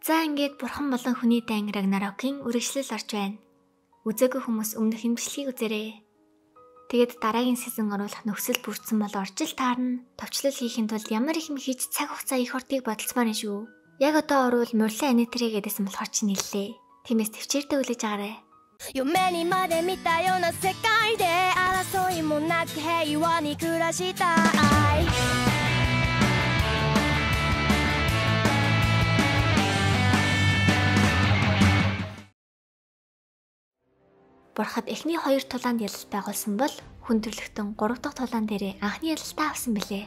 За ингээд бурхан болон хүний дайн Рагнарокын үргэлжлэл орж байна. Үзээгүй хүмүүс өмнөх энэ бичлэгийг үзээрэй. Тэгээд дараагийн season оруулах нөхцөл бүрдсэн бол орж ил таарна. Товчлол хийхин тулд ямар их юм хийж цаг хугацаа их ордгийг бодолцмоор юм шүү. Яг одоо орвол мурлан анитрэ гэдээсэн болохоор чи нэллээ. Тиймээс төвчээртэй хүлээж агаарай. 夢にまで見たような世界で争いもなく平和に暮らしたい。 Бурхад эхний хоёр тулаанд ялалт байгуулсан бол хүн төрлөختөн 3 дахь тулаан дээрээ анхны ялалтаа авсан билээ.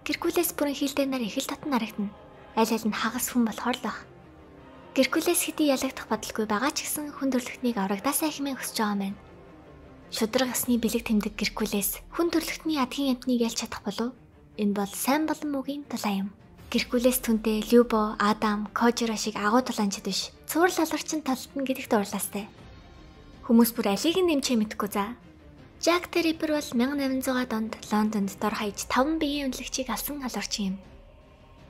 Геркулес бүрэн хилдэ нар их л татан харагдана. Аль аль нь хагас хүн болохоор л баг. Геркулес хэдий ялагдах бодолгүй байгаа ч гэсэн хүн төрлөختнийг аврагдаасаа хэмээн хүсэж байгаа юм байна. Шударга ёсны бэлэг тэмдэг Геркулес хүн төрлөختний адгийн амьтныг ялж чадах болов? Энэ бол сайн болон муугийн тулаан юм. Геркулес түнтэй Любо, Адам, Кожиро шиг агуу тулаанчид биш. Цуврал алгарчин толтно гэдэгт уурлаастай. Хүмүүс бүр алийг нь нэмчээ мэдэхгүй за. Жак the Ripper бол 1800-аад онд Лондонд дор хаяж 5 биеийн үнэлэгчийг алсан алуурчин юм.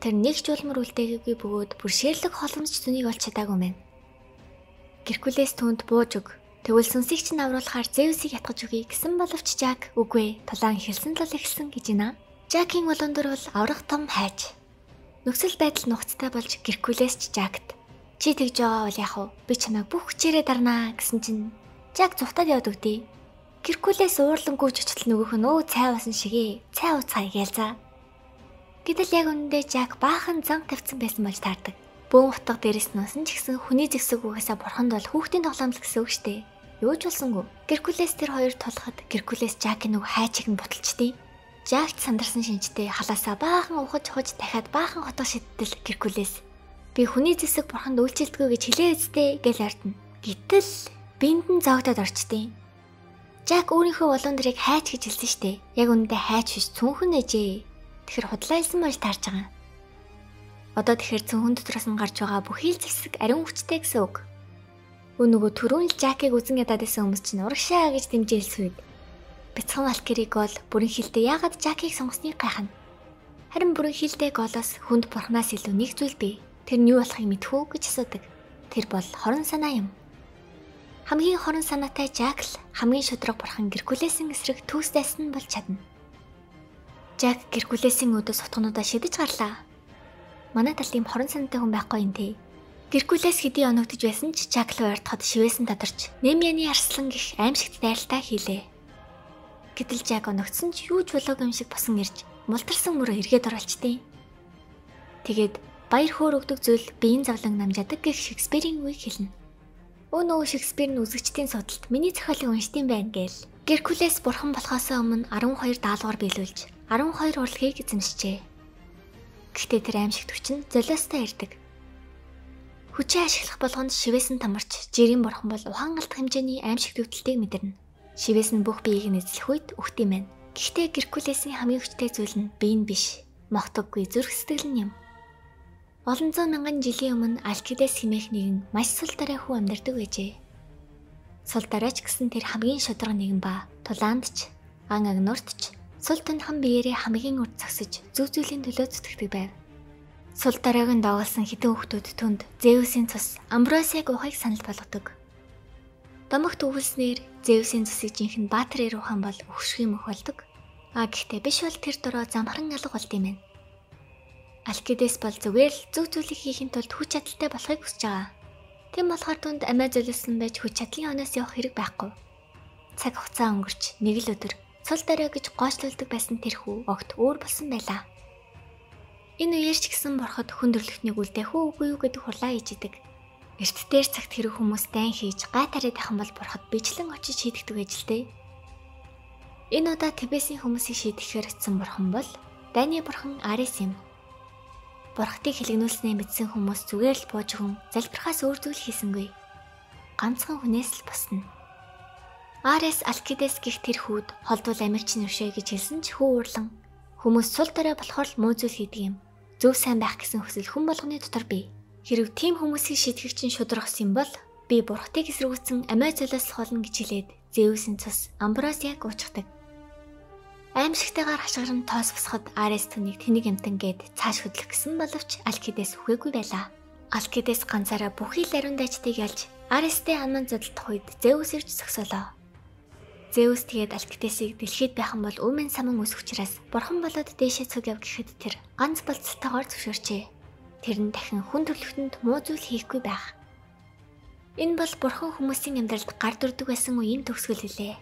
Тэр нэг ч улмар үлдээгээгүй бөгөөд бүр Шерлок Холмс ч түүнийг олж чадаагүй мэн. Геркулес түүнд бууж өг. Тэгвэл сүнсийг чинь авруулахаар Зевсийг ятгах өгье гэсэн боловч Жак үгүй тулаан эхэлсэн л эхэлсэн гэж байна. Жакийн улаан дөр бол аврах том хайж. Нөхцөл байдал нухацтай болж Геркулес ч Жакт чи тэгж байгаа бол яах вэ? Би чамайг бүх хүчээрээ дарнаа гэсэн чинь Жак зүхтаад явд өгдөө. Геркулес уурлангүйч очтол нөгөөх нь өө цай уусан шигээ. Цай ууцгаая гээл за. Гэтэл яг үнэндээ Жак баахан зан тавьсан байсан болж таардаг. Бөөн утга дээрээс нуусан ч гэсэн хүний зэвсэг угаасаа бурханд бол хүүхдийн тоглоом л гэсэн үг штэ. Юу ч болсонгүй. Геркулес тэр хоёр тулахад Геркулес Жакийн нөгөө хайчиг нь буталчдээ. Жакт сандарсан шинжтэй халаасаа баахан ухаж ухаж дахиад баахан хотго шидтэл Геркулес би хүний зэвсэг бурханд үйлчилдэггүй гэж хэлээ үсттэй гэж ардна. Гэтэл биэнд нь зоогдоод орчдیں۔ Жак өөрийнхөө улаан дэрийг хайч гэж хэлсэн штэ. Яг үнэндээ хайч биш цүнхэн нэжээ. Тэгэхээр худлаа хэлсэн болж таарч байгаа. Одоо тэгэхээр цүнхэн дотроос нь гарч байгаа бүхий л зэвсэг ариун хүчтэй гэсэн үг. Нөгөө түрүүн л Жакийг үзэн ядаад байсан хүмүүс чинь урагшаа гэж дэмжээлсэн үед бяцхан Валкирийг бол бүрэн хилдэ яагаад Жакийг сонгосныг гайхна. Харин бүрэн хилдэ голоос хүнд бурхнаас илүү нэг зүйл бий. Тэр нь юу болохыг мэдэх үү гэж асуудаг. Тэр бол хорон санаа юм. Хамгийн хорон санаатай Жак л хамгийн шударга бурхан Геркулесийн эсрэг төгс дайсан болж чадна. Жак Геркулесийн өдөөс утгануудаа шидэж гарлаа. Манай талд ийм хорон санаатай хүн байхгүй юм тий. Геркулес хэдий оногдож байсан ч Жак руу ойртоход шивээсэн тадарч Немьяны арслан гих аимшигт дайралтаа хийлээ. Гэтэл Жак оногдсон ч юу ч болоогүй юм шиг босон ирж мултарсан мөрөө эргээд оролчтیں۔ Тэгээд баяр хөөр өгдөг зүйл биеийн зовлон намжаадаг гэх Шекспирийн үгийг хэлнэ. Нөгөө Шекспир нь үзэгчдийн судалт миний зохиолыг уншдсан байна гээл. Геркулес бурхан болохоос өмнө 12 даалгавар биелүүлж 12 урлагийг эзэмшжээ. Гэхдээ тэр аимшигт хүч нь золиостой ирдэг. Хүчээ ашиглах болгонд шивээс нь тамарч жирийн бурхан бол ухаан алдах хэмжээний аимшигт өвдөлтийг мэдэрнэ. Шивээс нь бүх биеийг нь эзлэх үед үхт юм байна. Гэхдээ Геркулесийн хамгийн хүчтэй зүйл нь бие нь биш, мохтоггүй зүрх сэтгэл нь юм. Олон зуун мянган жилийн өмнө Алкидес хэмээх нэгэн маш сул дорой хүү амьдардаг байжээ. Сул доройч гэсэн тэр хамгийн шударга нэгэн ба тулаанд ч, ан агнуурт ч сул тунхан биеэрээ хамгийн урд зогсож зөв зүйлийн төлөө зүтгэдэг байв. Сул доройг нь доголсон хэдэн хүүхдүүд түнд Зевсийн цус Амбросиаг уухыг санал болгодог. Домогт өвөлснээр Зевсийн цусыг жинхэнэ баатар эрүүхэн бол өгшгүй мөх болдог. А гэхдээ биш бол тэр дорой замхран алга болд юм байна. Алкидес бол зүгээр л зөв зүйлийг хийхин тулд хүч чадалтай болохыг хүсэж байгаа. Тийм болохоор түнд амиа золиосон байж хүч чадлын оноос явах хэрэг байхгүй. Цаг хугацаа өнгөрч нэг л өдөр сул дорой гэж гоочлуулдаг байсан тэр хүү огт өөр болсон байлаа. Энэ үеэр ч гэсэн бурхад хүн төрлөختнийг үлдээх үү үгүй юу гэдэг хурлаа хийж идэг. Эрт дээр цагт хэрэг хүмүүс дайн хийж гай тариад ахын бол бурхад бичлэн очиж шийдэгдэг ажилтэй. Энэ удаа Тебесийн хүмүүсийг шийдэхээр очисон бурхан бол дайны бурхан Арес юм. Бурхадыг хэлэгнүүлснээ мэдсэн хүмүүс зүгээр л бууж хүн залбирхаас өөр зүйл хийсэнгүй. Ганцхан хүнээс л босно. Арес Алкидес гих тэр хүүд холдвол амигч нэршээ гэж хэлсэн ч хүү уурлан хүмүүс сул дорой болохоор л муу зүйл хийдэг юм. Зөв сайн байх гэсэн хүсэл хүн болгоны дотор бий. Хэрв тийм хүмүүсийг шийтгэх чинь шударгас юм бол би бурхадыг эсэргүүцэн амиа золиослох болно гэж хэлээд Зевсийн цус Амбросиаг уучдаг. Аимшигтайгаар хашгиран тоос босоход Арес түүнийг тэнэг амтан гээд цааш хөдлөх гэсэн боловч Алкидес үхээгүй байлаа. Алкидес ганцаараа бүхий л ариун дайчдыг ялж Арестэй аман зодтолдох үед Зеус ирж зогсоолоо. Зеус тэгээд Алкидесийг дэлхийд байх юм бол өмнө саман өсөх учраас бурхан болоод дээшээ цуг яв гэхэд тэр ганц болцолтойгоор зөвшөөрчээ. Тэр нь дахин хүн төрөлхтөнд муу зүйл хийхгүй байх. Энэ бол бурхан хүмүүсийн амьдралд гар дүрдэг байсан үеийн төгсгөл билээ.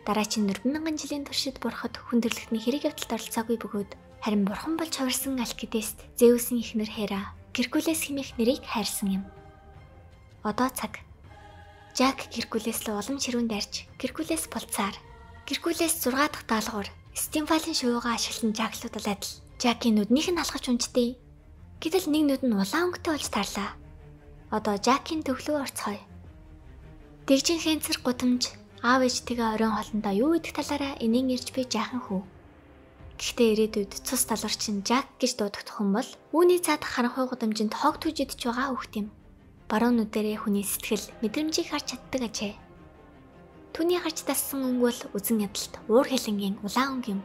Дараачин 4000 жилийн туршид бурхад хүн төрөлхтний хэрэг явдалд оролцоогүй бөгөөд харин бурхан болж хувирсан Алкидест Зеусийн эхнэр Хера Геркулес хэмээх нэрийг хайрсан юм. Одоо цаг. Жак Геркулес рүү улам ширүүн дайрч Геркулес болцаар Геркулес 6 дахь даалгавар Стимфалийн шувуугаа ашиглан Жак руу дулаад л Жакийн нүднийх нь алхаж унждээ. Гэтэл нэг нүд нь улаан өнгөтэй болж тарлаа. Одоо Жакийн төглөө орцгоё. Дэгжин хэнцэр гудамж аав ээжтэйгээ оройн хоолндоо юу идэх талаараа энийн ирж би жаахан хүү. Гэхдээ ирээдүйд цус таларчин Жак гэж дуудагдах юм бол үүний цаадах харанхуй гудамжинд хог түүж идэж байгаа хүүхэд юм. Баруун нүдэрээ хүний сэтгэл мэдрэмжийг харж чаддаг ажээ. Түүний харж дассан өнгө бол үзэн ядалт уур хилэнгийн улаан өнгө юм.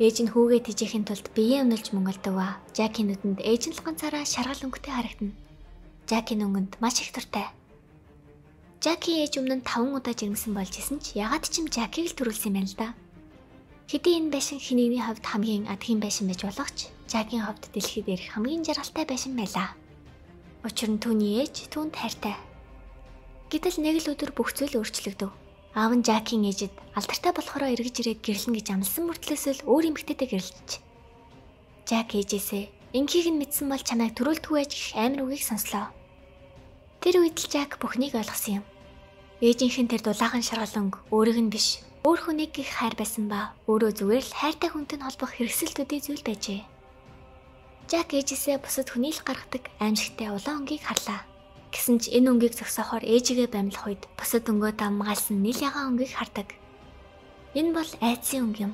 Ээж нь хүүгээ тэжээхийн тулд биеэ үнэлж мөнгөлдөг ба Жакийн нүдэнд ээж нь л ганцаараа шаргал өнгөтэй харагдана. Жакийн өнгөнд маш их дуртай. Жакийн ээж өмнө нь 5 удаа жирэмсэн болж исэн ч ягаад ч юм Жакийг л төрүүлсэн юм байна л да. Хэдий энэ байшин хинэгний хувьд хамгийн адгийн байшин байж болох ч Жакийн хувьд дэлхий дээрх хамгийн жаргалтай байшин байлаа. Учир нь түүний ээж түүнд хайртай. Гэтэл нэг л өдөр бүх зүйл өөрчлөгдөв. Аав нь Жакийн ээжэд алдартай болохороо эргэж ирээд гэрлэн гэж амласан мөртлөөс л өөр эмэгтэйтэй гэрлэж. Жак ээжээсээ инхийг нь мэдсэн бол чамайг төрүүлдэггүй байж гэх амар үгийг сонслоо. Тэр үед л Жак бүхнийг ойлгосон юм. Ээжийнх нь тэр дулаахан шаргал өнгө өөрийг нь биш, өөр хүнийг гих хайр байсан ба өөрөө зүгээр л хайртай хүнтэй нь холбох хэрэгсэл төдий зүйл байжээ. Жак ээжээсээ бусад хүний л гаргадаг аимшигтай улаан өнгийг харлаа. Гэсэн ч энэ өнгийг зогсоохоор ээжигээ бамилах үед бусад өнгөө дамгаалсан нийл ягаан өнгийг хардаг. Энэ бол айдсын өнгө юм.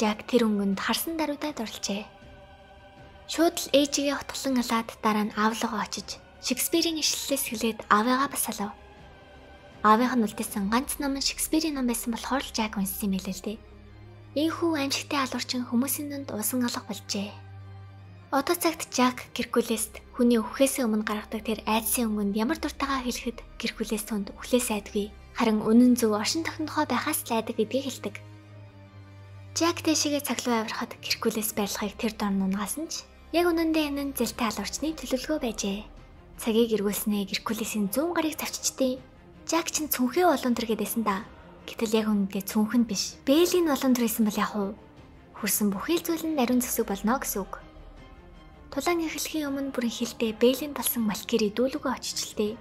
Жак тэр өнгөнд харсан даруйдаа дурлжээ. Шууд л ээжигээ утгалан алаад дараа нь аавлогоо очиж Шекспирийн ишлэлээс хэлээд аавыгаа бас алав. Аавынх нь үлдээсэн ганц ном нь Шекспирийн ном байсан болохоор л Жак уншсан юм байлээ л дээ. Ийхүү аимшигтай алуурчин хүмүүсийн дунд уусан алга болжээ. Одоо цагт Жак Геркулест хүний үхээсээ өмнө гаргадаг тэр айдсын өнгөнд ямар дуртайгаа хэлэхэд Геркулес түнд үхлээс айдгүй. Харин үнэн зөв оршин тогтнохоо байхаас л айдаг гэдгийг хэлдэг. Жак дэшигээ цаглуу авирахад Геркулес барилгыг тэр дор нунгасан ч яг үнэндээ энэ нь зэлтэй алуурчны төлөвлөгөө байжээ. Цагийг эргүүлснээ Геркулесийн зүүн гарыг завчичдээ. Жак чинь цүнхээ олон төр гэдээсэн да. Гэтэл яг үнэндээ цүнх нь биш. Бэлийн олон төр байсан бол яг уу. Хөрсөн бүхий л зүйл нь ариун зэвсэг болно гэсэн үг. Тулаан эхлэхийн өмнө бүрэн хилдэ Бэлийн болсон Валкири дүүлүгөө очиж л дээ.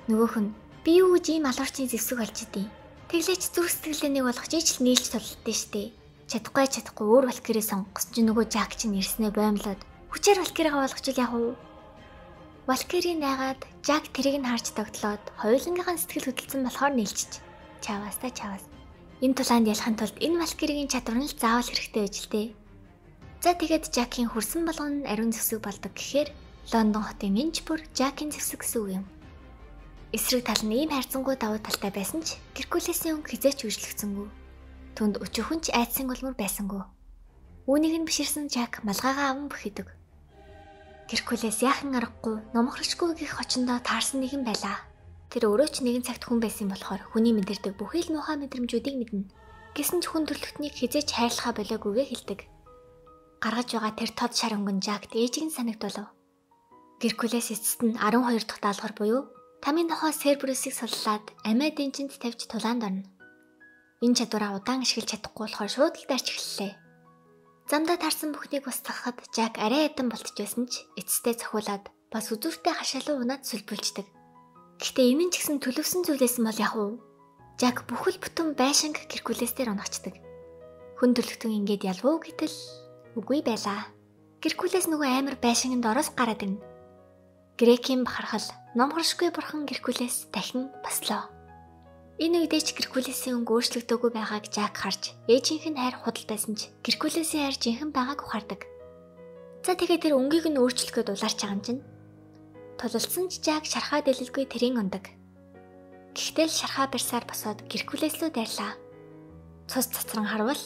Нөгөөх нь би юу гэж ийм алуурчны зэвсэг олж идэв. Тэглээч зүрх сэтгэлээ нэг болгож ижил нийлж тулалдсан штэ. Чадахгүй чадахгүй өөр Валкири сонгосон чинь нөгөө Жак чинь ирснээ боомлоод хүчээр Валкиригаа болгож ил яг уу. Валкири найгаад Жак тэрийг нь харж тогтлоод хоёулангийнхан сэтгэл хөдлөсөн болохоор нийлчиж. Чаваас та чаваас. Энэ тулаанд ялахын тулд энэ Валкиригийн чадвар нь л заавал хэрэгтэй байж л дээ. За тэгээд Жакийн хөрсөн болгоно нь ариун зэвсэг болдог гэхээр Лондон хотын энж бүр Жакийн зэвсэг гэсэн үг юм. Эсрэг тал нь ийм хайрцангуй давуу талтай байсан ч Геркулесийн өнгө хизээч үйлчлэгдсэнгүй. Түнд өчөхөн ч айдсын улмөр байсангүй. Үүнийг нь биширсэн Жак малгайгаа аван бүхийдэг. Геркулес яахан аргагүй номхорчгүй гих очиндоо таарсан нэгэн байлаа. Тэр өөрөө ч нэгэн цагт хүн байсан болохоор хүний мэдэрдэг бүхий л муухай мэдрэмжүүдийг мэднэ. Гэсэн ч хүн төрөлхтнийг хизээч хайрлахаа болоогүйгээ хэлдэг. Гаргаж байгаа тэр тод шар өнгөн Жакт ээжийг нь санагдуулав. Геркулес эцэст нь 12 дахь даалгавар буюу тамийн нохоо Серберусыг суллаад амиа дэнчэнд тавьж тулаанд орно. Энэ чадвараа удаан ашиглаж чадахгүй болохоор шууд л дайрч эхэллээ. Замдаа таарсан бүхнийг устгахад Жак арай ядан болтож байсан ч эцэстээ цохиулаад бас үзүүртэй хашаалуу унаад сүлбүүлждэг. Гэхдээ энэ нь ч гэсэн төлөвсөн зүйлээс нь бол яг уу. Жак бүхэл бүтэн байшинг Геркулес дээр онгочдөг. Хүн төрөлхтөн ингээд ялвуу гэтэл үгүй байлаа. Геркулес нөгөө амар байшинганд ороос гараад ирнэ. Грекийн бахархал номхоршгүй бурхан Геркулес дахин бослоо. Энэ үедээ ч Геркулесийн өнгө өөрчлөгдөөгүй байгааг Жак харж ээжийнх нь хайр худал байсан ч Геркулесийн хайр жинхэнэ байгааг ухаардаг. За тэгээд тэр өнгийг нь өөрчлөх гээд улаарч байгаа юм чинь. Тулалдсан ч Жак шархаа дэлэлгүй тэрийн ундаг. Гэхдээ л шархаа барьсаар босоод Геркулес рүү дайрлаа. Цус цацран харвал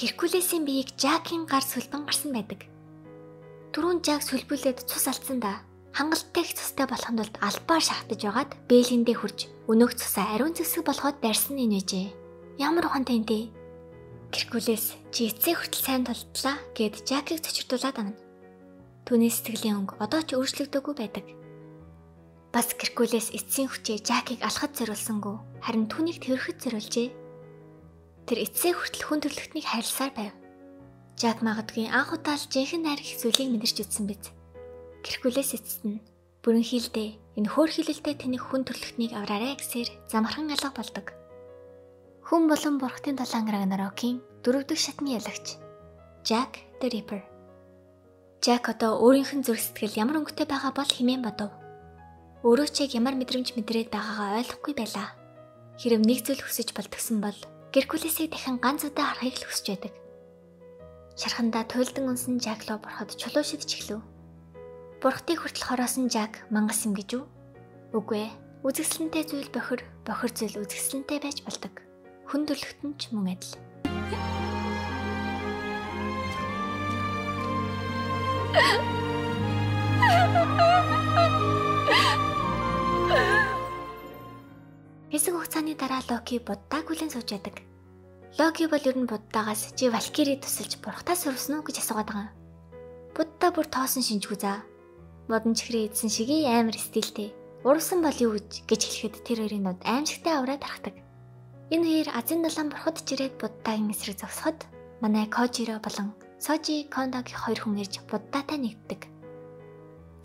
Геркулесийн биеийг Жакийн гар сүлбэн гарсан байдаг. Түрүүн Жак сүлбүүлээд цус алдсан да. Хангалттай их цустай болохын тулд албаар шахтаж байгаад бээлэндээ хурж өнөөх цусаа ариун зэвсэг болгоод дайрсан нь нэжээ. Ямар ухаантай юм бэ? Геркулес чи эцсээ хүртэл сайн тултлаа гэд Жакийг цочирдуулаад авна. Түүний сэтгэлийн өнгө одоо ч өөрчлөгдөөгүй байдаг. Бас Геркулес эцсийн хүчээ Жакийг алхад зориулсангүй, харин түүнийг тэрхэд зориулжээ. Тэр эцсээ хүртэл хүн төрлөختнийг хайрласаар байв. Жак магадгүй анх удаа л жинхэнэ найр гэх зүйлийг мэдэрч үзсэн биз. Геркулес эцэст нь бүрэн хийлдээ энэ хөөр хилэлтэй тэнэг хүн төрлөختнийг авраарай гэсээр замархан алга болдог. Хүн болон бурхтын долоон Рагнарокийн дөрөв дэх шатны ялагч Jack the Ripper. Жак одоо өөрийнх нь зүрх сэтгэл ямар өнгөтэй байгаа бол хэмээн бодов. Өөрөө ч яг ямар мэдрэмж мэдрээд байгаагаа ойлгохгүй байлаа. Хэрэв нэг зүйл хүсэж болдгсон бол Геркулесийг дахин ганц удаа харахыг л хүсэж байдаг. Шархандаа туйлдан унсан Жак руу бурхад чулуу шидэж эхлэв. Бурхтыг хүртэл хороосон Жак мангас юм гэж үү? Үгүй ээ. Үзэсгэлэнтэй зүйл бохир, бохир зүйл үзэсгэлэнтэй байж болдог. Хүн төрлөختөн ч мөн адил. Хэсэг хугацааны дараа Локи Буддаг хүлэн сууж байдаг. Локи бол ер нь Буддагаас чи Валкири тусалж бурхтаа сурвсан уу гэж асуугаад байгаа. Будда бүр тоосон шинжгүй за. Модон чихрээ идсэн шигээ амар стилтэй. Урвсан бол юу гэж хэлэхэд тэр хоёрын дунд аимшигтай авраа тархдаг. Энэ үеэр Азийн долоон бурхад ч ирээд Буддагийн эсрэг зогсоход манай Кожиро болон Сожи Кондо гэх хоёр хүн ирж Буддатай нэгддэг.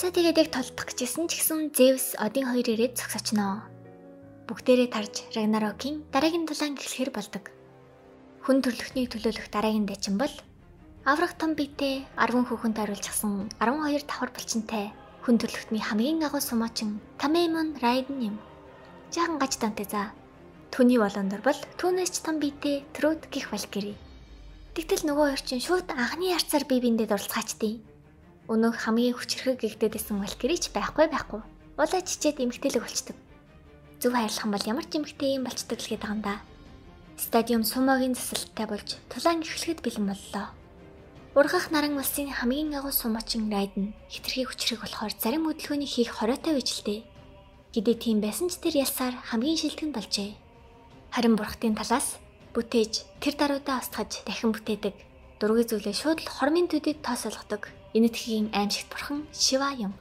За тэгээд яг толдох гэжсэн ч гэсэн Зевс Один хоёр ирээд зогсочноо. Бүгдээрээ тарж Рагнарокийн дараагийн дулаан эхлэхэр болдог. Хүн төрлөختнийг төлөөлөх дараагийн дайчин бол аврах том биетэй 10 хүүхэнд оруулчихсан 12 давхар булчинтай хүн төрлөختний хамгийн агуу сумаачин Тамемон Райден юм. Жаахан гаж дантай за. Түүний болондор бол түүнээс ч том биетэй Трут гих Валкири. Тэгтэл нөгөө хоёр чинь шууд анхны харцаар бие биендээ дурлцгаачдیں۔ Өнөөх хамгийн хүчрхэг гэгдээд исэн Валкири ч байхгүй. Улаа чичээд эмгтээлэг болчдөг. Зөв хайрлах юм бол ямар ч эмгтэй юм болчдөг л гэдэг юм да. Стадиум сумогийн засалттай болж тулаан эхлэхэд бэлэн боллоо. Ургах наран улсын хамгийн агуу сумочин Райден хитрхи хүчрэг болохоор зарим хөдөлгөөний хийх хориотой үжилтэй. Хэдий тийм байсан ч тэр ялсаар хамгийн шилдэг нь болжээ. Харин бурхтын талаас бүтээж тэр даруйдаа устгаж дахин бүтээдэг. Дургүй зүйлээ шууд л хормын төдөд тоос олгодог. Энэ тхийн аимшигт бурхан Шива юм.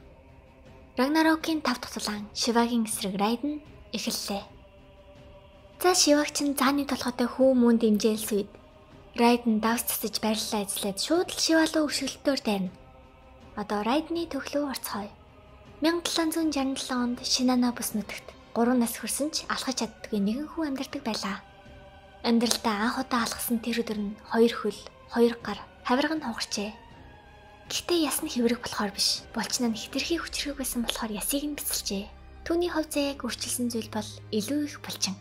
Рагнарокийн 5 дахь тулаан Шивагийн эсрэг Райден эхэллээ. За Шиваг чинь зааны толгойтой хүү мөн дэмжээлс үед Райден давс цэцэж байрлалаа эзлээд шууд л Шива руу өшөглөлтөөр дайрна. Одоо Райдны төвлөө орцгоё. 1767 онд Шинана бүс нутагт 3 нас хүрсэн ч алхаж чаддаггүй нэгэн хүн амьдардаг байлаа. Амьдралдаа анх удаа алхсан тэр өдөр нь 2 хөл, 2 гар, хавирга нь хугарчээ. Гэхдээ яс нь хэврэг болохоор биш. Булчин нь хитрхи хүчрхэг байсан болохоор ясыг нь бяцалжээ. Түүний хувь заяаг өөрчилсөн зүйл бол илүү их булчин.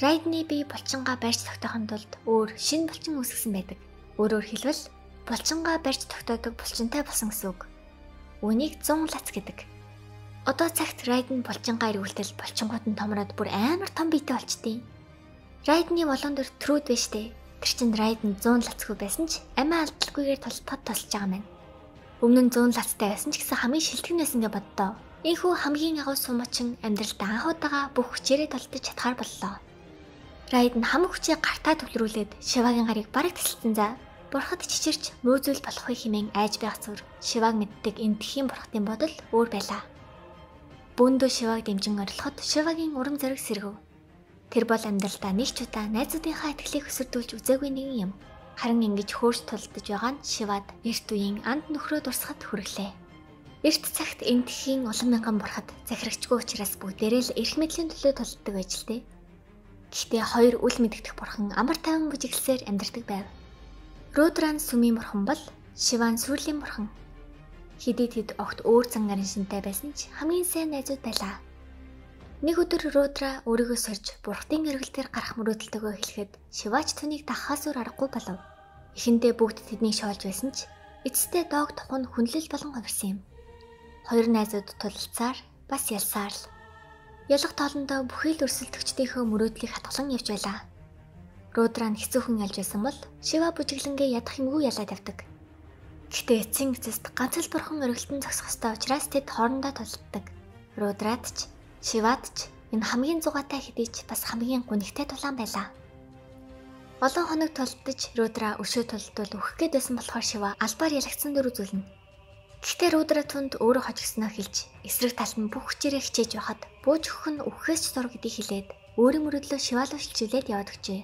Райдны бие булчингаа барьж тогтоохын тулд өөр шинэ булчин үүсгэсэн байдаг. Өөрөөр хэлбэл булчингаа барьж тогтоодог булчинтай болсон гэсэн үг. Үүнийг 100 лац гэдэг. Одоо цагт Райден булчингаа эргүүлтэл булчингууд нь томроод бүр амар том биетэй болчтیں۔ Райдны болон дөр трүүд байж тээ. Тэр чинь Райден 100 лацгүй байсан ч амиа алдалгүйгээр тултахад тусалж байгаа маань. Өмнө нь 100 лацтай байсан ч гэсэн хамгийн шилдэг нь байсан гэж боддоо. Энэхүү хамгийн агуу сумаачин амьдралдаа анх удаага бүх хүчээрээ тултаж чадхаар боллоо. Райден хамаг хүчээ гартаа төвлөрүүлээд Шивагийн гарыг бараг тасалсан за. Бурхад чичирч муу зүйл болох вэ хэмээн айж байх зүр Шиваг мэддэг энэ тхийн бурхтын бодол өөр байлаа. Бөөндөө Шиваг дэмжин орилоход Шивагийн урам зориг сэргэв. Тэр бол амьдралдаа нэг ч удаа найзуудынхаа итгэлийг өсөрдүүлж үзээгүй нэгэн юм. Харин ингэж хөөрч тулдаж байгаа нь Шивад эрт үеийн анд нөхрөө дурсахад хүргэлээ. Эрт цагт энэ тхийн улам мянган бурхад захирагчгүй учраас бүгдээрээ л эрх мэдлийн төлөө тулддаг байж л дээ. Гэхдээ хоёр үл мэдэгдэх бурхан амар тайван бүжиглсээр амьдардаг байв. Рудран сүмийн бурхан бол Шиван сүрлийн бурхан. Хэдий тэд огт өөр зан араншинтай байсан ч хамгийн сайн найзууд байлаа. Нэг өдөр Рудра өөрийгөө сорж бурхтын эргэлтээр гарах мөрөөдөлтөөгөө хэлэхэд Шивач түүнийг дагахаас өөр аргагүй болов. Эхэндээ бүгд тэднийг шоолж байсан ч эцэстээ дог тухайн хүнлэл болон хувирсан юм. Хоёр найзууд тулалцаар бас ялсаар л ялах тоолондоо бүхий л өрсөлдөгчдийнхөө мөрөөдлийг хатгалан явж байлаа. Рудран хэцүүхэн ялж байсан бол Шива бүжиглэнгээ ядах юмгүй ялаад явдаг. Гэхдээ эцсийн эцэст ганц л бурхан өргөлтөн зогсох ёстой учраас тэд хоорондоо тулалддаг. Рудрад ч, Шивад ч энэ хамгийн зугаатай хэдий ч бас хамгийн гунигтай тулаан байлаа. Олон хоног тулдаж Рудра өшөө тулдвал үхэх гээд байсан болохоор Шива албаар ялагдсан дүр үзүүлнэ. Гэхдээ Рудра түнд өөрөө хожигсноо хэлж, эсрэг талд нь бүх хүчээрээ хичээж байхад бууж өгөх нь үхэхээс ч зур гэдгийг хэлээд өөрийн мөрөдлөө Шива руу шилжүүлээд яваад өгчээ.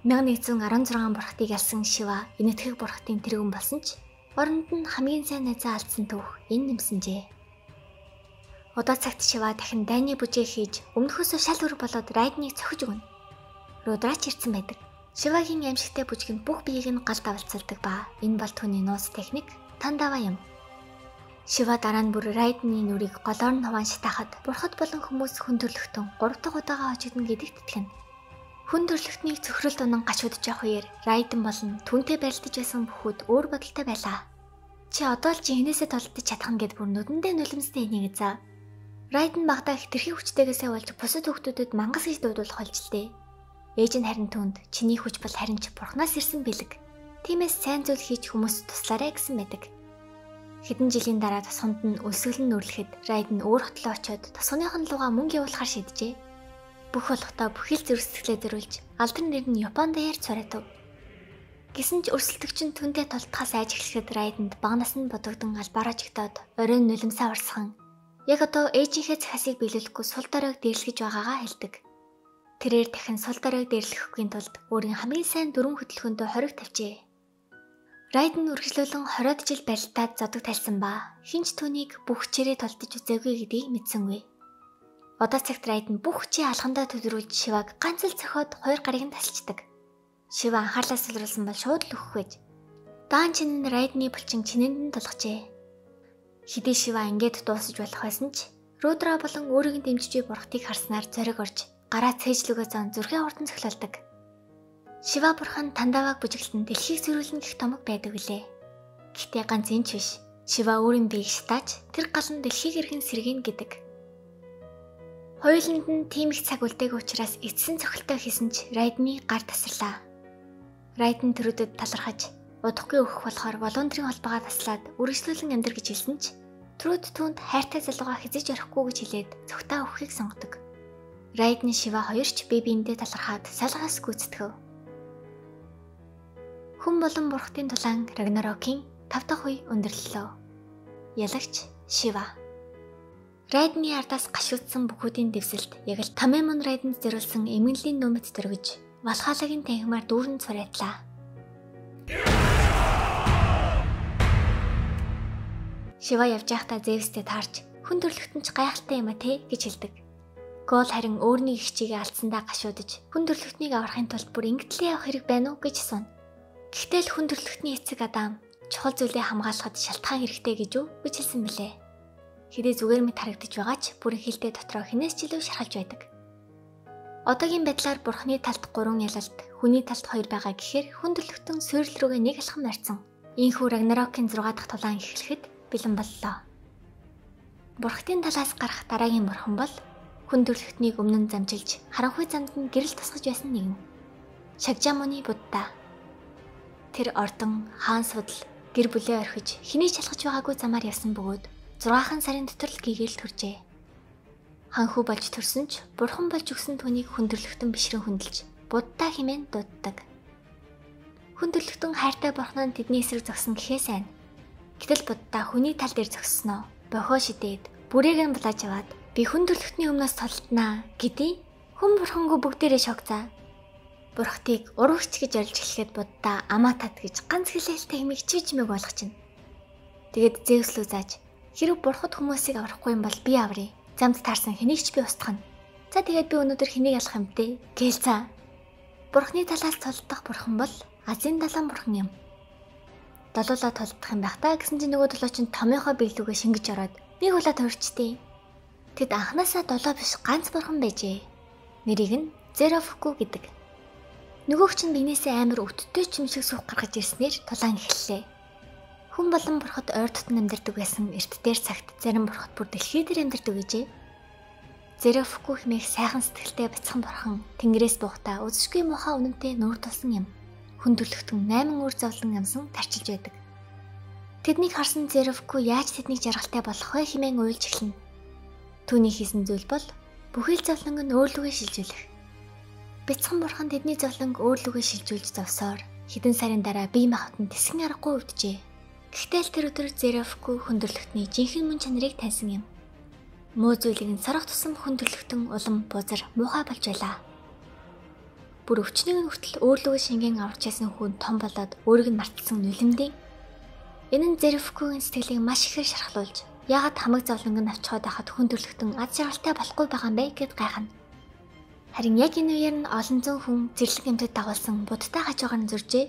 1116 бурхтыг ялсан Шива энэтхэг бурхтын тэргүүн болсон ч оронд нь хамгийн сайн найзаа алдсан түүх энэ нэмсэнжээ. Одоо цагт Шива дахин дайны бүжээ хийж өмнөхөөсөө шал өөр болоод Райдныг цохиж өгнө. Рудра ч ирсэн байдаг. Шивагийн аимшигтай бүжгэнд бүх биеийг нь гал давалцалдаг ба энэ бол түүний нууц техник Тандава юм. Шива дараа нь бүр Райдны нүрийг голоор нь хуваан шатаахад бурхад болон хүмүүс хүн төрлөختөн 3 дахь удаага хожигдно гэдэгт итгэнэ. Хүн төрлөختнийг цөхрөлд унан гашуудж явах үеэр Райден болон түүнтэй барилдаж байсан бүхүүд өөр бодолтой байлаа. Чи одоо л жинхнээсээ тулдаж чадах нь гэд бүр нүдэндээ нулимстай энийг заа. Райден багтаа хэтэрхий хүчтэйгээсээ болж бусад хүүхдүүдэд мангас гэж дуудуулах болж л дээ. Ээж нь харин түүнд чиний хүч бол харин ч бурхнаас ирсэн бэлэг. Тиймээс сайн зүйл хийж хүмүүст туслаарай гэсэн байдаг. Хэдэн жилийн дараа тосгонд нь өлсгөл нь нүрлэхэд Райден өөр хотлоо очиод тосгоных нь лугаа мөнгө явуулахар шийджээ. Бүх болготой бүхэл зүрх сэтгэлээ зориулж алдар нэр нь Японд даяар цорайтав. Гэсэн ч өрсөлдөгч нь түнтэй тултахаас айж эхлэхэд Райденд бага наснд бодогдон албаар очигдоод оройн нулимсаа урсган яг одоо ээжийнхээ захиасыг биелүүлэхгүй сул доройг дээрлэж байгаагаа хэлдэг. Тэрээр дахин сул доройг дээрлэхгүй тулд өөрийн хамгийн сайн дөрвөн хөдөлгөөндөө хориг тавьжээ. Райден үргэлжлүүлэн 20 жил барилдаад зодог тайлсан ба хэн ч түүнийг бүх хүчээрээ тулдаж үзээгүй гэдгийг мэдсэнгүй. Одоо цагт Райден бүх хүчээ алхандаа төлрүүлж Шиваг ганц л цохиод хоёр гарыг нь тасалчдаг. Шива анхаарлаа сулруулсан бол шууд л үхэх байж. Даан чин нь Райдны булчин чинэнд нь тулгажээ. Хэдий Шива ингээд дуусаж болох байсан ч Рудра болон өөрийг нь дэмжиж буй бурхтыг харснаар зориг орж гараа цээжлүүгээ зон зүрхээ хурдан цохилолдог. Шива бурхан Тандаваг бүжиглэн дэлхийг зөрүүлнэ гэх томог байдаг билээ. Гэхдээ ганц энэ ч биш. Шива өөрийн биеийг шатааж тэр гал нь дэлхийг эргэн сэргийнэ гэдэг. Хоёуланд нь тийм их цаг үлдээгүй учраас эцсийн цохилттой хийсэн ч Райдны гар тасарлаа. Райден төрөдөд талархаж удахгүй өгөх болохоор волонтерийн холбоогоо таслаад үргэлжлүүлэн амьдр гэж хэлсэн ч Трүүд түүнд хайртай залуугаа хэзээ ч орохгүй гэж хэлээд цогтаа өгөхийг сонгодог. Райден Шива хоёр ч бие биендээ талархаад салгаас гүйцэтгэв. Хүн болон бурхтын тулаан Рагнарокийн 5 дахь үе өндөрлөлөө. Ялагч Шива. Райдны ардаас гашуудсан бүхүүдийн дэвсэлд яг л Тамемон Райденд зориулсан эмгэнлийн нөмөт дөргиж Валхалагийн танхимаар дүүрэн цурайтлаа. Шива явж байхдаа Зевстэй таарч хүн төрлөختөн ч гайхалтай юм а те гэж хэлдэг. Гол харин өөрний эгчийг алдсандаа гашуудаж хүн төрлөختнийг аврахын тулд бүр ингэтлээ явах хэрэг байна уу гэж асууна. Гэхдээ л хүн төрлөختний эцэг Адам чухал зүйлээ хамгаалахад шалтгаан хэрэгтэй гэж үү гэж хэлсэн мөлий. Хэдий зүгээр мэт харагдаж байгаа ч бүрэн хилдэ дотроо хинээс ч илүү шархалж байдаг. Одоогийн байдлаар бурхны талд 3 ялалт, хүний талд 2 байгаа гэхээр хүн төрлөختөн суурил рүүгээ нэг алхам нарцсан. Ийхүү Рагнарокийн 6 дахь тулаан эхлэхэд бэлэн боллоо. Бурхтын талаас гарах дараагийн бурхан бол хүн төрлөختнийг өмнө нь замжилж, харанхуй замд нь гэрэл тусгаж байсан нэгэн. Шагжамуны Будда. Тэр ордон, хаан судал, гэр бүлээ орхиж, хэний ч алхаж байгаагүй замаар явсан бөгөөд 6 сарын дотор л гэгэл төржээ. Ханхүү болж төрсөн ч бурхан болж өгсөн түүнийг хүн төрлөختөн бишрэн хүндэлж, Будда хэмээн дууддаг. Хүн төрлөختөн хайртай бурхан нь тэдний эсрэг зогсон гэхээ сайн. Гэтэл Будда хүний тал дээр зогссноо, бохоо шидээд, бүрээг нь булааж аваад би хүн төрлөختний өмнөөс толтнаа гэдий. Хүн бурхангүй бүгдээрээ шок заа. Бурхтыг урагч гэж орилж эхлэхэд Будда амаа тат гэж ганц хэлээлтэй хэмээх чивчмэг болгочихно. Тэгээд Зевс лүү зааж хэрэг бурхад хүмүүсийг аврахгүй юм бол би аврая. Замд таарсан хэнийг ч би устгах нь. За тэгээд би өнөөдөр хэнийг алах юм бэ? Гээл цаа. Бурхны талаас тулдах бурхан бол Азийн далайн бурхан юм. Долоолоо тулдах юм байх та гэсэн чинь нөгөө долоо чинь томьёохоо биелүүгээ шингэж ороод нэг улаа төрчтэй. Тэд анханасаа долоо биш ганц бурхан байжээ. Нэрийг нь Зерофку гэдэг. Нөгөөх чинь биенээсээ амар өвдөлттэй ч юм шиг сүх гаргаж ирснээр тулаан эхэллээ. Хүн болон бурхад ойр дотн амьдардаг байсан эрт дээр цагт зарим бурхад бүр дэлхий дээр амьдардаг гэжээ. Зерофку хэмээх сайхан сэтгэлтэй бяцхан бурхан тэнгэрээс буухтаа үзшгүй муухай үнэнтэй нүүр тулсан юм. Хүн төрлөختөн 8 үр зовлон амсан тарчилж байдаг. Тэднийг харсан Зеревку яаж тэднийг жаргалтай болох вэ хэмээн уйлж эхэлнэ. Түүний хийсэн зүйл бол бүхий л зовлонг нь өөр лүгээ шилжүүлэх. Бяцхан бурхан тэдний зовлонг өөр лүгээ шилжүүлж зовсоор хэдэн сарын дараа бие махбод нь тэсгэн аргагүй өвдөжээ. Гэхдээ л тэр өдөр Зеревку хүндрэлтний жинхэнэ мөн чанарыг таньсан юм. Муу зүйлийг нь сарах тусам хүндрэлтэн улам бузар муухай болж байлаа. Бүр өвчнийг нь хүртэл өөр лүгээ шингэн аварч ясан хүн том болоод өөрийг нь мартсан нулимдیں۔ Энэ нь Зеревкугийн сэтгэлийг маш ихээр шархлуулж, яагаад хамаг зовлонг нь авчхаад байхад хүн төрлөختөн аз жаргалтай болохгүй байгаа юм бэ гэд гайхна. Харин яг энэ үеэр нь олон зуун хүн зэрлэг эмтэд дагуулсан будтай хажуугаар нь зуржээ.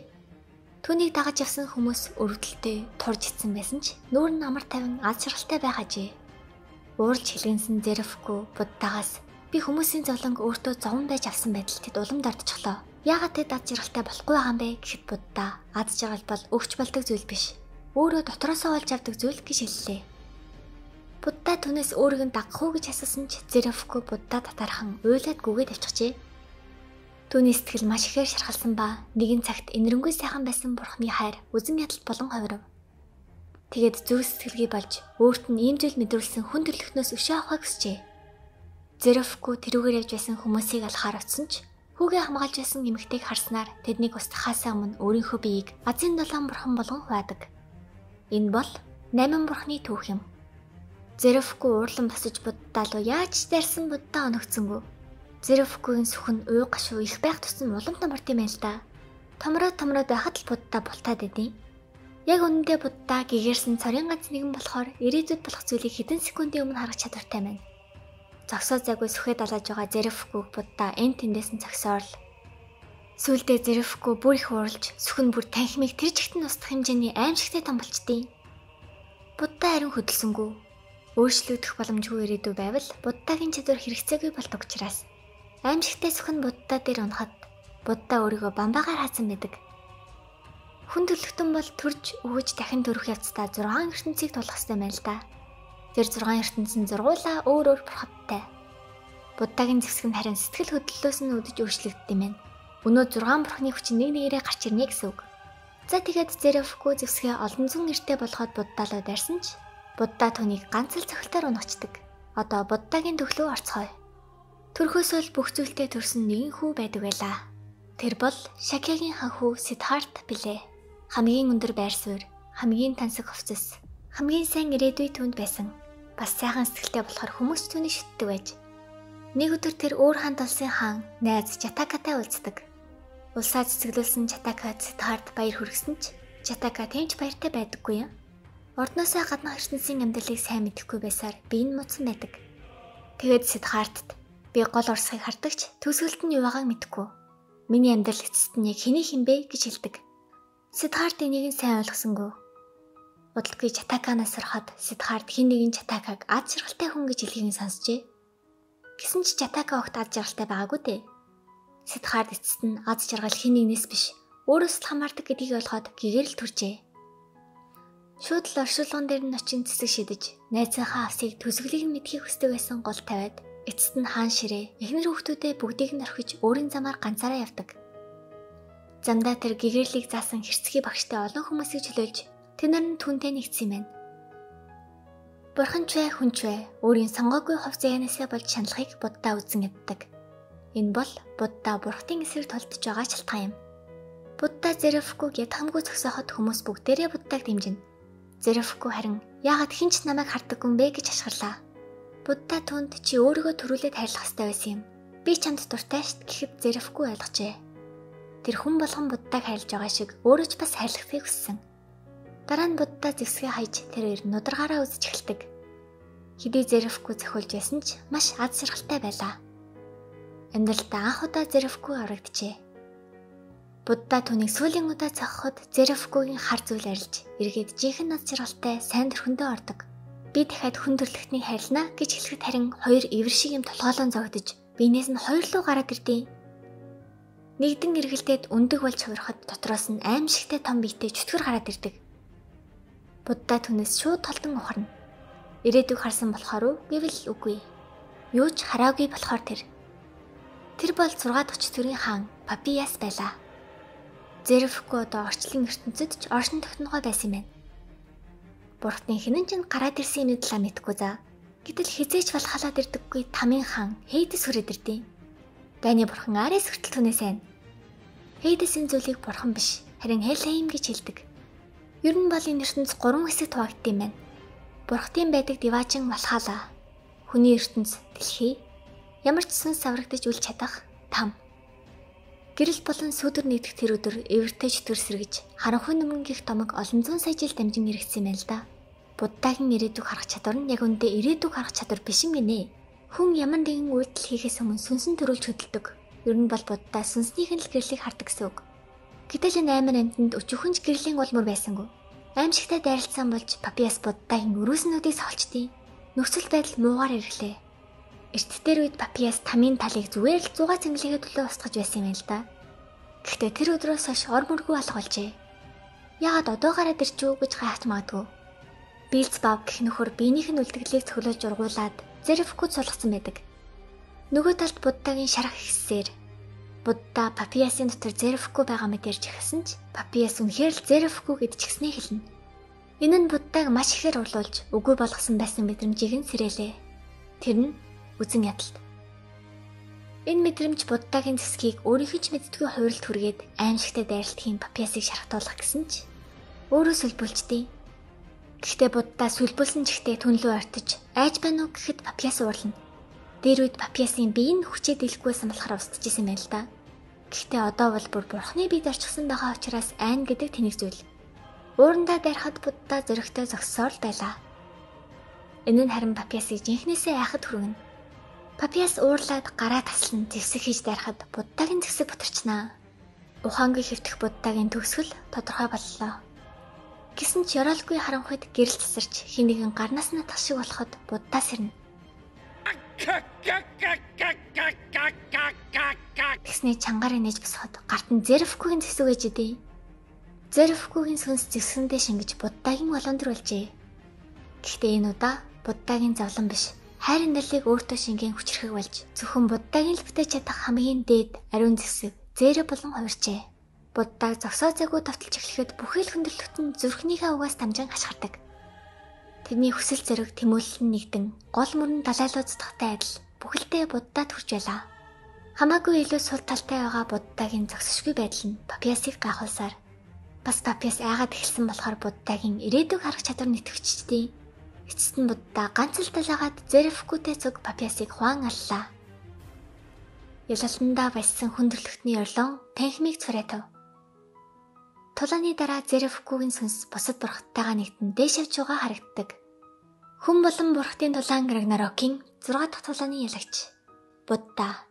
Түүнийг дагаж явсан хүмүүс өрөвдөлтөй турж ицсэн байсан ч нүүр нь амар тайван аз жаргалтай байх ажээ. Ууралж хилгэнсэн Зеревку будтагаас би хүмүүсийн зовлонг өөртөө зовон байж авсан байдал тэд улам дордчихлоо. Яагаад тэд аз жаргалтай болохгүй байгаа юм бэ гэхэд будта аз жаргал бол өгч болдог зүйл биш. Өөрөө дотроосоо олж авдаг зүйл гэж хэллээ. Будда түүнээс өөрийг нь дагах уу гэж асуусан ч Зеревку Будда татархан уйлаад гүгээд авчихжээ. Түүний сэтгэл маш ихээр шархалсан ба нэгэн цагт энэрэнгүй сайхан байсан бурхны хайр үзэн ядалт болон ховров. Тэгээд зүг сэтгэлгүй болж өөрт нь ийм зүйл мэдрүүлсэн хүн төрлөختнөөс өшөө авахыг хүсжээ. Зеревку тэрүүгээр явж байсан хүмүүсийг алхаар очсон ч хүүгээ хамгаалж байсан эмэгтэйг харснаар тэднийг устгахаасаа өмнө өөрийнхөө биеийг азийн долоон бурхан болгон хуваадаг. Энэ бол 8 бурхны түүх юм. Зеревку уурлан босож Буддаа руу яаж дайрсан Буддаа оногцсонгүй. Зеревкугийн сүх нь уй гашуу их байх тусам улам томорт юм байл да. Томроод байхад л Буддаа бултаад байдیں۔ Яг үнэндээ Буддаа гэгэрсэн цорын ганц нэгэн болохоор ирээдүйд болох зүйлийг хэдэн секундын өмнө харах чадвартай байна. Зогсоо зайгүй сүхээ далааж байгаа Зеревкуг Буддаа энэ тэндээс нь зогсоорл. Сүүлдээ Зеревку бүр их ууралж сүх нь бүр танхимыг тэр чигт нь устгах хэмжээний аимшигтай том болчдیں۔ Буддаа харин хөдөлсөнгүй. Өөрчлөгдөх боломжгүй ирээдүй байвал Буддагийн чадвар хэрэгцээгүй болдог учраас аимшигтай сүх нь Буддаа дээр унахад Буддаа өөрийгөө бамбаагаар хаасан байдаг. Хүн төрлөختөн бол төрж өгөж дахин төрөх явцдаа 6 ертөнцийг тулах ёстой байна л да. Тэр 6 ертөнц нь зургуулаа өөр өөр бурхадтай. Буддагийн зэвсэг нь харин сэтгэл хөдлөлөөс нь үүдэж өөрчлөгддөг юм байна. Өнөө 6 бурхны хүч нэг нэгээрээ гарч ирнэ гэсэн үг. За тэгээд Зеревку зэвсгээ олон зуун эртээ болгоод Буддаалаа дайрсан ч Будда түүнийг ганц л цохилтоор унгачдаг. Одоо Буддагийн төглөө орцгоё. Төрхөөсөө л бүх зүйлтэй төрсөн нэгэн хүү байдаг байлаа. Тэр бол Шакьягийн хан хүү Сиддхарт билээ. Хамгийн өндөр байр суурь, хамгийн тансаг хувцас, хамгийн сайн ирээдүй түүнд байсан. Бас сайхан сэтгэлтэй болохоор хүмүүс түүнийг шүтдэг байж. Нэг өдөр тэр өөр хаан толсын хаан найз Чатакатай уулздаг. Улсаа цэцэглүүлсэн Чатака Сиддхарт баяр хүргэсэн ч Чатака тэмч баяртай байдаггүй юм. Ордноосоо гаднах ертөнцийн амьдралыг сайн мэдэхгүй байсаар би энэ муцсан байдаг. Тэгээд Сиддхартд би гол урсгыг хардагч төгсгөлд нь юу байгааг мэдэхгүй. Миний амьдрал эцэст нь яг хэний юм бэ гэж хэлдэг. Сиддхарт энийг нь сайн ойлгосонгүй. Удалгүй Чатаканаас сурахад Сиддхарт хэн нэгэн Чатакаг аз жаргалтай хүн гэж хэлхийг нь сонсчээ. Гэсэн ч Чатака огт аз жаргалтай байгаагүй дээ. Сиддхарт эцэст нь аз жаргал хэн нэгнээс биш өөрөөс л хамаардаг гэдгийг ойлгоод гэгэрэл төржээ. Шууд л оршуулган дээр нь очин цэцэг шидэж, найзынхаа авсыг төсөглийг нь мэдхийг хүсдэг байсан гол тавиад, эцэст нь хаан ширээ, эхнэр хүүхдүүдээ бүгдийг нь орхиж өөрийн замаар ганцаараа явдаг. Замдаа тэр гэгэрлийг заасан хэрцгий багштай олон хүмүүсийг чөлөөлж, тэд нар нь түүнтэй нэгдсэн юм байна. Бурхан ч бай, хүн ч бай, өөрийн сонгоогүй хувь заяанаасаа болж шаналхыг Буддаа үзэн яддаг. Энэ бол Буддаа бурхтын эсрэг толдож байгаа шалтгаан юм. Буддаа Зеревкуг ядхамгүй зогсооход хүмүүс бүгдээрээ Буддааг дэмжинэ. Зеревку харин яагаад хэн ч намайг хардаггүй юм бэ гэж хашгирлаа. Будда түүнд чи өөрийгөө төрүүлээд хайрлах ёстой байсан юм. Би чамд дуртай шт гэхэд Зеревку ойлгожээ. Тэр хүн болгон Буддаг хайрлаж байгаа шиг өөрөө ч бас хайрлахыг хүссэн. Дараа нь Будда зэвсгээ хайж тэр хоёр нударгаараа үзэж эхэлдэг. Хэдий Зеревку зохиулж байсан ч маш аз жаргалтай байлаа. Амьдралдаа анх удаа Зеревку аврагджээ. Будда түүнийг сүүлийн удаа цохиход Зеревкугийн хар зүйл арилж, эргээд жинхэнэ аз жаргалтай сайн төрхөндөө ордог. Би дахиад хүн төрлөختнийг хайрлана гэж хэлэхэд харин хоёр эвэр шиг юм толгоолон зогдож, биенээс нь хоёр луу гараад ирдیں۔ Нэгдэн эргэлдээд өндөг болж хувирахад дотроос нь аимшигтай том биетэй чөтгөр гараад ирдэг. Будда түүнээс шууд толдон ухарна. Ирээдүйг харсан болохоор уу гэвэл үгүй. Юу ч хараагүй болохоор тэр. Тэр бол 6 дахь чөтгөрийн хаан Папияс байлаа. Зеревку одоо орчлон ертөнцид ч оршин тогтногоо байсан юм байна. Бурхны хинэн ч гараад ирсэн юмны талаар мэдэхгүй за. Гэтэл хизээч Валхалаад ирдэггүй Тамын хаан Хейдес хүрээд ирдیں۔ Дайны бурхан Арес хүртэл түүнээс сайн. Хейдесийн зүйлийг бурхан биш, харин Хелхейм гэж хэлдэг. Ер нь бол энэ ертөнц 3 хэсэгт хуваагдсан юм байна. Бурхтын байдаг Диваажин Валхала, хүний ертөнц дэлхий, ямар ч сүнс аврагдаж үл чадах там. Гэрэл болон сүүдэр нэгдэх тэр өдөр эвэртэй чөтгөр сэргэж харанхуй нүмернгийнх домог олон зуун сая жил дамжин эргэсэн юм байна л да. Буддагийн ирээдүг харах чадвар нь яг үндэ ирээдүг харах чадвар биш юм гинэ. Хүн ямар нэгэн үйлдэл хийхээс өмнө сүнсэн төрүүлж хөдөлдөг. Ер нь бол Будда сүнснийх нь л гэрлийг хардаг гэсэн үг. Гэтэл энэ аймар амьтанд өчүүхэн ч гэрлийн улмөр байсангүй. Аимшигтай дайралцсан болж Папиас Буддагийн өрөөснүүдийг солчдیں۔ Нөхцөл байдал муугаар эргэлээ. Эрт дээр үед Папиас тамийн талыг зүгээр л 100 цэнгэлээ төлөө устгаж байсан юм л да. Гэхдээ тэр өдрөөс хойш ор мөргүү алга болжээ. Яагаад одоо гараад ирчүү гэж гайхаж магадгүй. Билцбав гэх нөхөр биенийх нь үлдэгдлийг цоглуулж ургуулад Зерефкуд сулгацсан байдаг. Нөгөө талд Буддагийн шарах ихсээр Будда Папиасын дотор Зерефку байгаа мэт ярьж эхэлсэн ч Папиас үнэхээр л Зерефку гэдчихснээ хэлнэ. Энэ нь Буддаг маш ихээр урлуулж үгүй болгосон байсан мэдрэмжийг нь сэрээлээ. Тэр нь үзэн ядалт. Энэ мэдрэмж Буддагийн зэсгийг өөрийнх нь ч мэддэггүй хувиралд хүргээд аимшигтай дайралтхийн Папиасыг шархтуулах гэсэн ч өөрөө сүлбүүлчтэй. Гэхдээ Будда сүлбүүлсэн чигтээ түн лүү ортож айж байна уу гэхэд Папиас уурлана. Дээр үед Папиасын бие нь хүчээ дэлггүйсэн болохоор устж исэн юм л да. Гэхдээ одоо бол бүр бурхны биед орчихсон байгаа учраас айн гэдэг тэнэг зүйл. Уурандаа дайрахад Будда зөрөгтэй зогссоор л байлаа. Энэ нь харин Папиасыг жинхнээсээ айхад хүргэнэ. Папиас уурлаад гараа таслан зэвсэг хийж дайрахад Буддагийн зэвсэг бутарчнаа. Ухаангүй хэвтэх Буддагийн төгсгөл тодорхой боллоо. Гэсэн ч ёроолгүй харанхуйд гэрэл цэсэрч хин нэгэн гарнаас нь татах шиг болоход Будда сэрнэ. Тэгсний чангаар инээж босоход гарт нь Зерефкүгийн зэвсэг байж идэв. Зерефкүгийн сүнс зэвсгэндээ шингэж Буддагийн волон төр болжээ. Гэхдээ энэ удаа Буддагийн зовлон биш. Хайрын нэлийг өөртөө шингэн хүчрхэг болж зөвхөн Буддагийн л бүтээж чадах хамгийн дээд ариун зэвсэг зээрэ болон хувирчээ. Буддаг зогсоо зайгүй товтолж эхлэхэд бүхий л хүндрэлт нь зүрхнийхээ угаас дамжин хашгирдаг. Тэрний хүсэл зориг тэмүүлэл нь нэгдэн гол мөрөн далайлууцдахтай адил бүхэлдээ Буддад хүрч байлаа. Хамаагүй илүү сул талтай байгаа Буддагийн зогсошгүй байдал нь Папиасыг гайхуулсаар бас Папиас айгаад эхэлсэн болохоор Буддагийн ирээдүг харах чадвар нэтгэвчдээ. Эцэст нь Будда ганц л талаагаад Зерефкүтэй цуг Папиасыг хуан аллаа. Ялалтандаа баяссан хүндрэлтний орлон танхимыг цураатав. Тулааны дараа Зерефкүгийн сүнс бусад бурхаттайгаа нэгдэн дээш явж байгаа харагддаг. Хүн болон бурхтын тулаан Рагнарокийн 6 дахь тулааны ялагч Будда.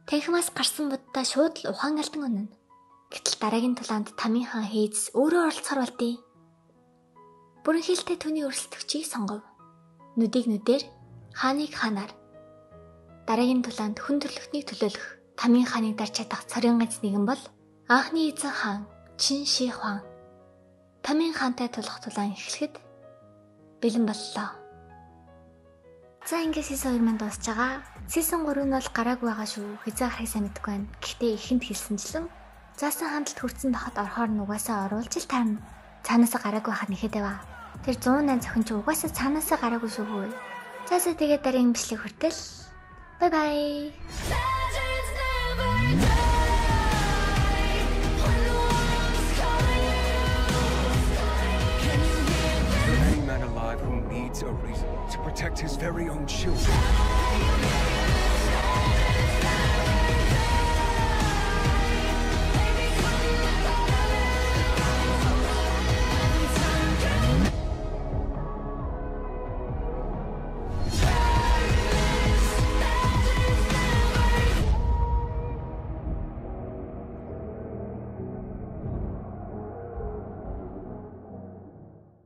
Танхимаас гарсан Будда шууд л ухаан алдан өнөн. Гэтэл дараагийн тулаанд Тамийн хаан Хейдс өөрөө оролцохор болдیں۔ Бүрэн хилтэй түүний өрсөлдөгчийг сонгов. Нүдийг нүдээр, хааныг хаанаар. Дараагийн тулаанд хүн төрлөختнийг төлөөлөх Тамийн хааныг дарж чадах цорын ганц нэгэн бол анхны эзэн хаан Чин Ши Хуан. Тамийн хаантай тулах тулаан эхлэхэд бэлэн боллоо. За ингээд season 2 маань дуусж байгаа. Season 3 нь бол гараагүй байгаа шүү. Хэзээ гарахыг сайн мэдэхгүй байна. Гэхдээ ихэнд хэлсэнчлэн заасан хандлт хүрсэн байхад орохоор нь угаасаа оруулж л таарна. Цаанаасаа гараагүй байхад нэхэд байваа. Тэр 108 зохин чи угаасаа цаанаасаа гараагүй шүү хөө. За за тэгээд дараагийн бичлэг хүртэл bye bye. Legends never die when the world's calling you. Can you hear Is there any man alive who needs a reason to protect his very own children? them?